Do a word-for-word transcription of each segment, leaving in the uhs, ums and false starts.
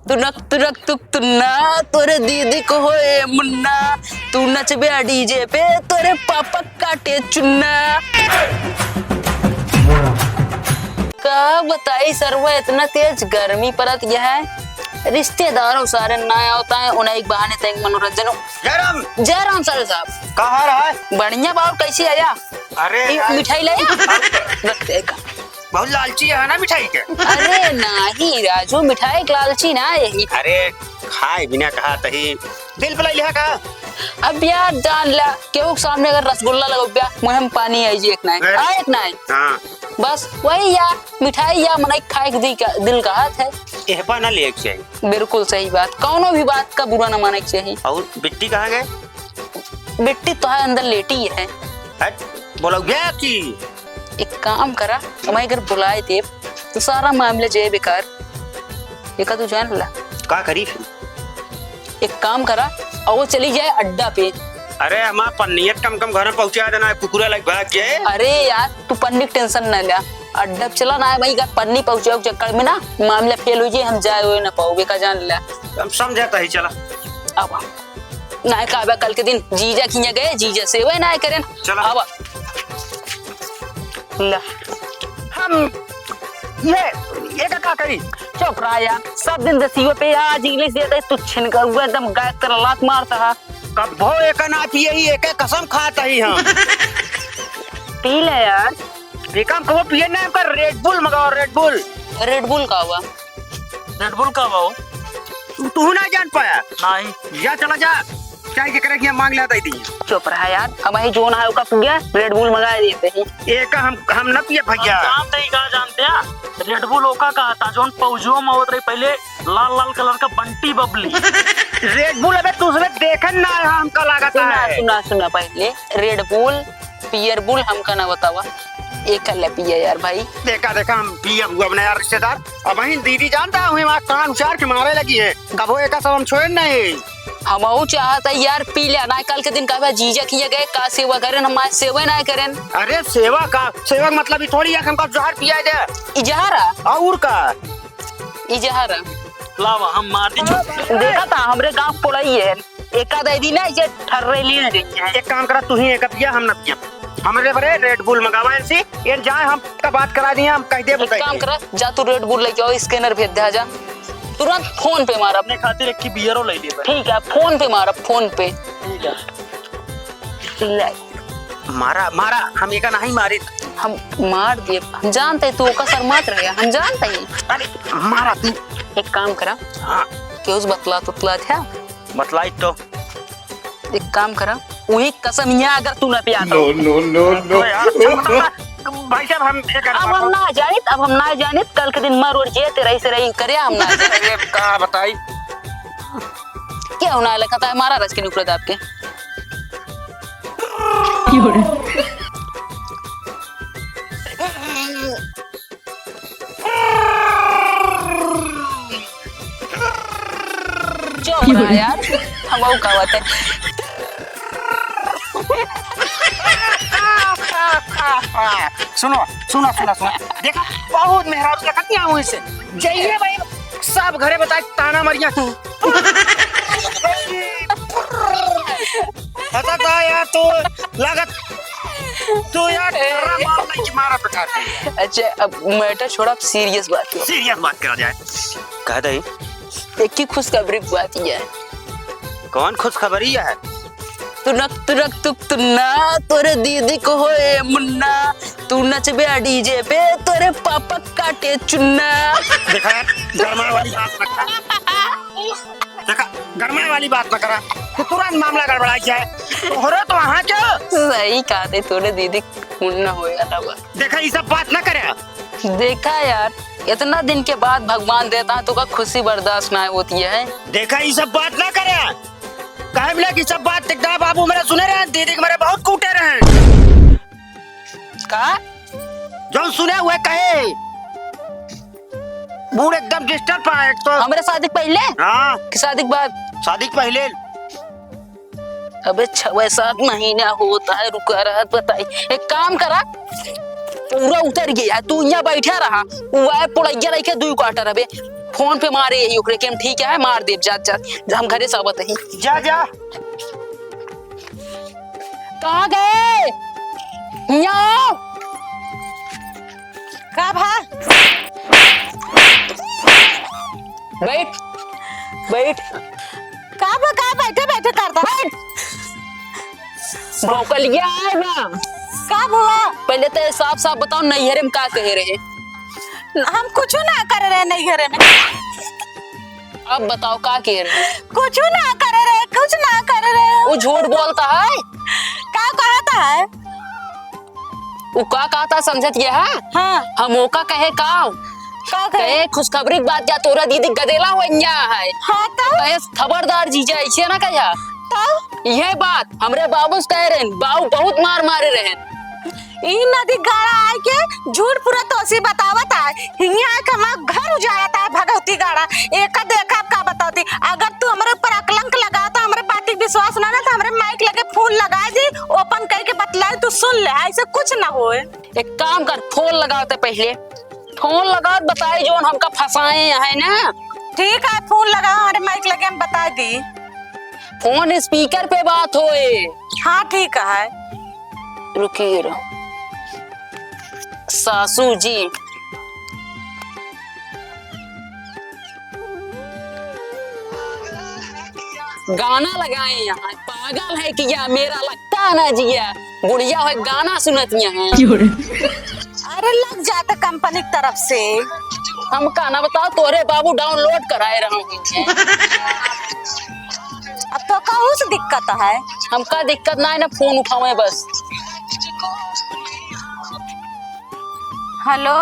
तुनक तुनक तुक तुन्ना, तोरे दीदी को होए मुन्ना, तू नचबे डीजे पे, तोरे पापा काटे चुन्ना। का बताई सरवा, इतना तेज गर्मी पड़त यह है, रिश्तेदारों सारे ना आवता है, उन्हें एक बहाने तक मनोरंजन हो। जयराम। जयराम सारे साहब। का हाल है? बढ़िया बाबू, कैसी आया? अरे ई यार। मिठाई ले आ। रख दे का। बहुत लालची है ना मिठाई के? अरे नाही राजू, मिठाई के लालची ना यही। अरे खाए बिना कहा तही दिल बुलाई लिहा का? अब यार जान ला, केहू के सामने अगर रसगुल्ला लगौब्या, मुँह में पानी आई जी, एक नाई। अरे। आ, एक नाई। हाँ। बस वही यार, मिठाई या मनई खाए के दी का, दिल कहत है। एहपा ना लेके चाहिए। बिल्कुल सही बात, कौनो भी बात का बुरा ना माने के चाहिए। और बिट्टी कहाँ गए? बिट्टी तो है अंदर लेटी है। हट, बोलो गया की? एक काम करा, हम अगर बुलाए देब, तो सारा मामला जे बेकार। ये का तू जान ला? का करी फिर? एक काम करा, और वो चली जाए अड्डा पे। अरे, हमार पन्नियत कम कम घर में पहुंचा देना, कुकुरा लग भाग के। अरे यार, तू पन्नी की टेंशन ना ले, अड्डा पे चला ना, भाई, अगर पन्नी पहुंचाओ के चक्कर में ना मामला फेल हो जाए, हम जाए हुए ना पाओगे का जान ला। हम समझाता ही, चला। अब ना कहबे कल के दिन जीजा खिया गए, जीजा सेवा ना करें। चला। अब ला। हम ये, ये का, का करी? चुप रहा यार, सब दिन दसियो पे आज इंग्लिश देते, तू छिन कर हुआ एकदम गायब तरह लात मारता है। कब्बो एका ना पिए ही, एके कसम खाता ही हम। पी ले यार। ये काम कबो पिए ना, हमका Red Bull मंगाओ, Red Bull। Red Bull का हुआ? Red Bull का हुआ हो? तू, तू ना जान पाया? नहीं। जा, चला जा, चाहे जेकरा के मांग ला, दे दी। चुप रहा यार, हम ही जोन है ओका पिया, Red Bull मंगा देते हैं। एका हम, हम ना पिए भैया। हम जानते ही का जानते हैं, Red Bull ओका कहा था जोन पौजुओ में होत रही पहले, लाल लाल कलर का बंटी बबली। Red Bull, अबे तू उसमें देखन ना आया, हमका लागत सुना, है। सुना, सुना, पहले Red Bull, Beer Bull हमका ना बतावा, एक ले पिया यार भाई। देखा, देखा, हम पिया हुआ अपने यार रिश्तेदार। अब वहीं दीदी जानता है, वहीं वहाँ कान उचार के मारे लगी है। कबो एका सब हम छोड़े नहीं। हमहू चाहत है यार, पी ले, ना कल के दिन कहबे जीजा किया गए, का सेवा करें, हम आज सेवा ना करें। अरे सेवा का, सेवा का मतलब ई थोड़ी है कि हमका जहर पिया दे। ई जहर है? और का? ई जहर है। लावा, हम मार दी। देखा था, हमरे गांव पुड़ई है, एका दे दी ना, ये ठर्रे लील गई है। एक काम करा, तू ही एक पिया, हम न पिया। हमरे बरे Red Bull मंगावा इनसे, ये जाए, हम का बात करा दिया, हम कह दे एक बताइए। काम करा, जा तू Red Bull लेके आओ, scanner भेज दे, जा। तुरंत फोन पे मार। अपने खातिर एक की बियरो ले लिए। ठीक है, फोन पे मार, फोन पे। ठीक है। ले। मारा, मारा, हम एका नहीं मारित। हम मार दिए, हम जानते तू ओका शर्मात रहे, हम जानते ही। अरे, मारा तू। एक काम करा। हाँ। केहू से बतला तुतला था? बतलाई तो। एक काम करा, वही कसम यहाँ अगर तू ना पिया तो। No, no, no, no। तो यार, अच्छा, मतलब, भाई साहब, हम एक अब हम ना जानित, अब हम ना जानित, कल के दिन मर और जिए, तेरा ही से रही करे, हम ना जानित। अरे, का बताई? क्या होना है, लखा था, मारा रच के निकलो दाब के। चुप रहा यार, हम वो कहते। सुनो, सुनो, सुनो, सुनो। देखा, बहुत मेहरारू देखत नहीं आऊँ इसे। जाइए भाई, सब घरे बताए ताना मरिया। हंसा था यार तू, लागत तू यार, ए। डरा मार नहीं कि मारा पटा दे। अच्छा, अब matter छोड़ा, अब serious बात करो। Serious बात करा जाए। कह दे। एक ही खुशखबरी की बात ये है। कौन खुशखबरी है? तुनक तुनक तुक तुन्ना, तोरे दीदी को होए मुन्ना, तू नचबे DJ पे, तोरे पापा काटे चुन्ना। देखा यार, गरमा वाली बात मत कर। देखा, गरमाए वाली बात न करा, तो तुरंत मामला गड़बड़ाई जाए। तोहरो तो वहाँ के। सही कहा थे, तोरे दीदी खून न होए अलावा। देखा, ये सब बात न करे। देखा यार, इतना दिन के बाद भगवान देता है, तो का खुशी बर्दाश्त ना होती है। देखा, ये सब बात न करे। काहे बोला कि सब बात टिकदा बाबू मेरे सुने रहे, दीदी के मेरे बहुत कूटे रहे। का? जो सुने हुए कहे। बूढ़ एकदम disturb पा एक तो। हमरे शादी के पहले? हाँ। कि शादी के बाद? शादी के पहले। अबे छवे सात महीना होता है, रुका रहा, बताई। एक काम करा, पूरा उतर गया, तू यहाँ बैठा रहा, वो आए पुड़ैया लेके दुई quarter अबे। फोन पे मारे यही ओकरे के हम, ठीक है, मार देब जात जात, हम घरे से आवत ही। जा, जा। कहाँ गए? हियाँ आओ। का भा? बैठ, बैठ। का बा, का बैठे बैठे करता? बैठ। भौकलिया आए बा। का भुआ? पहले तो साफ साफ बताओ, नैहरे में का कहे रहे? हम कुछ ना करे रहे नैहरे में। अब बताओ, का कहे रहे? कुछ ना करे रहे, कुछ ना करे रहे। वो झूठ बोलता है। का कहता है? उ का कहता समझत ये है? हाँ। हम ओका कहे का? का कहे? कहे खुशखबरी के बात, जा तोरा दीदी गदेला हो गया है। हाँ तो? कहे खबरदार जीजा, ऐसे ना कहा। तो? यह बात हमरे बाबू से कहे रहे, बाबू बहुत मार मारे रहे। ई नदी गाड़ा आए के झूठ पूरा तोसी बतावत है, हियाँ आए के हमार घर उजाड़त है भगवती गाड़ा। एका देखा का बतावती, अगर तू हमरे ऊपर अकलंक लगा तो हमरे बात के विश्वास ना ना तो हमरे माइक लगे फोन लगा दी, ओपन करके बतलाई, तू सुन ले, ऐसे कुछ ना होए। एक काम कर, फोन लगावते पहिले, फोन लगावत बताई जौन हमका फंसाए हैं ना। ठीक है, फोन लगाओ, हमारे माइक लगे हम बता दी। फोन स्पीकर पे बात होए। हाँ, ठीक है। रुकिए रहो। सासू जी, गाना लगाए यहाँ, पागल है क्या मेरा लगता ना जिया, बुढ़िया है गाना सुनत यहाँ। क्यों रे? अरे लग जाता कंपनी की तरफ से। हम का ना बताओ, तोरे बाबू डाउनलोड कराए रहा हूँ। अब तो कहूँ से दिक्कत है। हमका दिक्कत ना है ना, फोन उठावे बस। हेलो।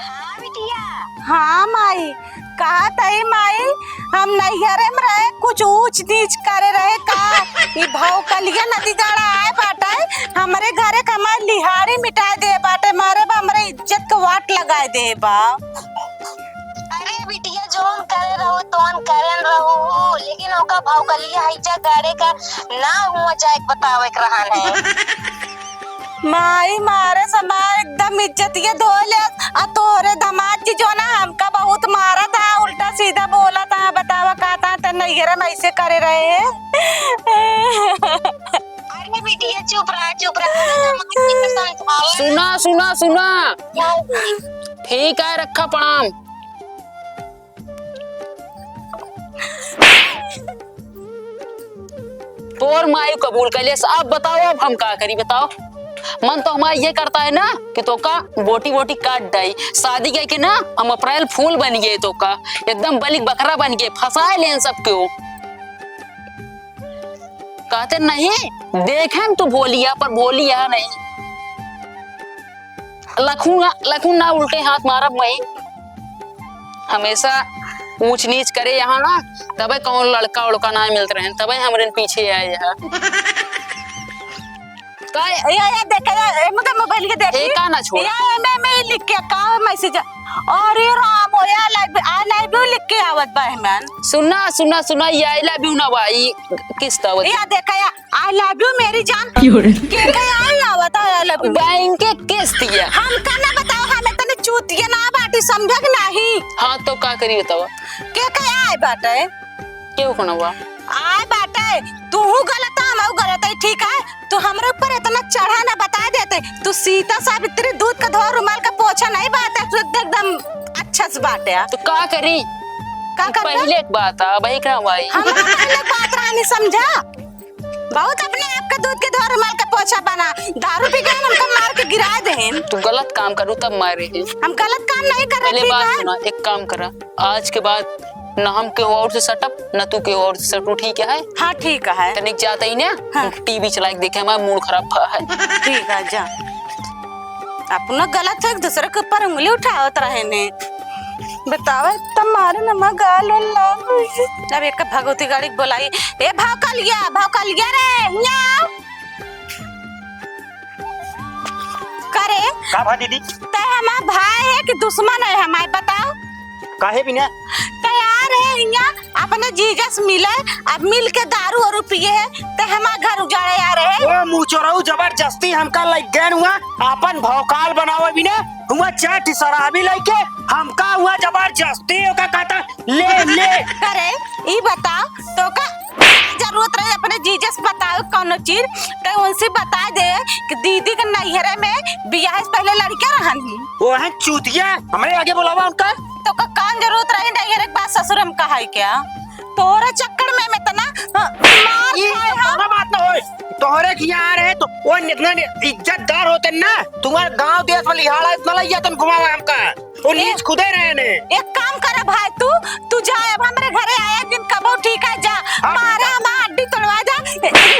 हाँ बिटिया। हाँ माई, कहत हई माई, हम नैहरे में रहे, कुछ ऊंच नीच करे रहे का? ई भौकलिया नदी गाड़ा आए बाटे, हमरे घरे के हमार लिहारी मिटाए दे बाटे, मारे बा हमरे इज्जत के वाट लगाए दे बा। अरे बिटिया, जौन करे रहो तौन करन रहो, लेकिन ओका भौकलिया हैजा गाड़े का ना हुआ जाए के बतावे के रहन है। माई मारे समार एकदम इज्जतिये धो ले। आ तोहरे दामाद जी जो ना हमका बहुत मारत है, उल्टा सीधा बोलत है, बतावा कहता है ते नैहरे में ऐसे करे रहे हैं। अरे बिटिया चुप रहा, चुप रहा, अपने दामाद जी के समझावा। सुना, सुना, सुना। ठीक है, रखा प्रणाम। तोर माई कबूल कर लेस। अब बताओ, अब हम का करी, बताओ। मन तो हमारा ये करता है ना कि तोका बोटी बोटी काट डाई। शादी कह के ना हम अप्रैल फूल बन गए, तोका एकदम बलिक बकरा बन गए, फंसाए लेन सबके हो। कहते नहीं, देखें तू भोलिया, पर भोलिया नहीं। लखू ना, लखू ना, उल्टे हाथ मारब मैं। हमेशा ऊंच नीच करे यहाँ ना, तबे कौन लड़का उड़का ना मिलत रहे, तबे हमरे पीछे आए यहाँ। का ए, ए, ए, देख, ए, ए, मुझे मोबाइल के देख। ए, का ना छोड़? या, ए, मैं, मैं लिख के, का मैसेज? अरे राम, ओ, या, I love, I love you लिख के आवत बा, हमें। सुना, सुना, सुना, ये I love you ना बा, ई किस्त आवत। या, देख, या, I love you मेरी जान। क्यों रे? के कहे आई आवत है I love you? बैंक के किस्त ये। हमका ना बताओ, हमें तने चूतिया ना बाटी, समझक नहीं। हाँ, तो का करी बतावा? के कहे आए बाटे? केहू को ना बा। आए बाटे, तूहू गलत है, हमहू गलत है, ठीक है? तू हमरे ऊपर इतना चढ़ा ना बता देते। तू सीता सावित्री दूध का धोआ रुमाल का पोछा नहीं बाटे, तू एकदम अच्छा से बाटे। तो का करी? का करबा? पहले एक बात है, अब एक ना भाई। हमरा पहले एक बात रहनी समझा। बहुत अपने आप का दूध के धोआ रुमाल का पोछा बना, दारू पी के हमका मार के गिरा देहेन। तू गलत काम करू तब मारे हैं। हम गलत काम नहीं कर रहे, पहले ठीक बात है? सुना, एक काम करा, आज के बाद न हम केहू और से सटब, न तू केहू और से सटू, ठीक है? हाँ, ठीक है। तनिक जाता ही ना, हाँ। टीवी चला के देखे, हमारा मूड खराब भा है। ठीक है, जा। अपना गलत है, दूसरे के ऊपर उंगली उठावत रहे ने। बतावा, तब मारे न मा गाल वाल लाल हुई। अब एक भगवती गाड़ी के बोलाई, "ए भौकलिया, भौकलिया रे, हियाँ आओ।" करे? का भा दीदी? तै हमार भाई है कि दुश्मन है हमार, बताओ? काहे बिना? तै आ रहे हियाँ अपने जीजा से मिले, अब मिल के दारू वारू पिए है, तै हमार घर उजाड़े आ रहे। ओ मुँह चोरऊ, जबरदस्ती हमका लग गए हुआ, आपन भौकाल बनावे बिना। हुआ चार ठी शराबी लइके हमका हुआ जबरदस्ती ओका कहता, "ले, ले।" करे, ई बताओ, तोका जरूरत रही अपने जीजे से बताओ कौनो चीज, तो उनसे बता दे कि दीदी के नैहरे में बियाह से पहले लड़का रहन ही। वो हैं चूतिया, हमरे आगे बुलावा उनका। तोका कौन जरूरत रही नैहरे के बात ससुर में कहा है क्या? तोरे चक्कर में हम इतना, अ, मार ई खाए हम। कोनो बात ना होए। तोहरे के यहाँ आ रहे तो वो इतना इज्जतदार होते ना, तुम्हारे गांव देश में लिहाड़ा इतना लइया तन घुमावा हमका। वो ए, नीच खुदे रहे ने। एक काम कर भाई, तू, तू जा, अब हमरे घरे आया दिन कबो ठीक है, जा। हाँ, मारे ठीक है। हमार हड्डी तोड़वा जा,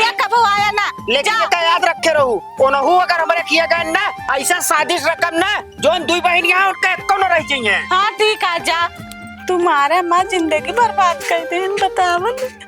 ये कबो आया ना। लेकिन जा। एका याद रखे रहू, ओनहु अगर हमरे किया गए ना, ऐसा साजिश रकम ना, जोन दुई बहिन यहाँ उनका एको न रह जाइए। हाँ, ठीक है, जा। तुम्हारे माँ जिंदगी बर्बाद कर दे, बतावन।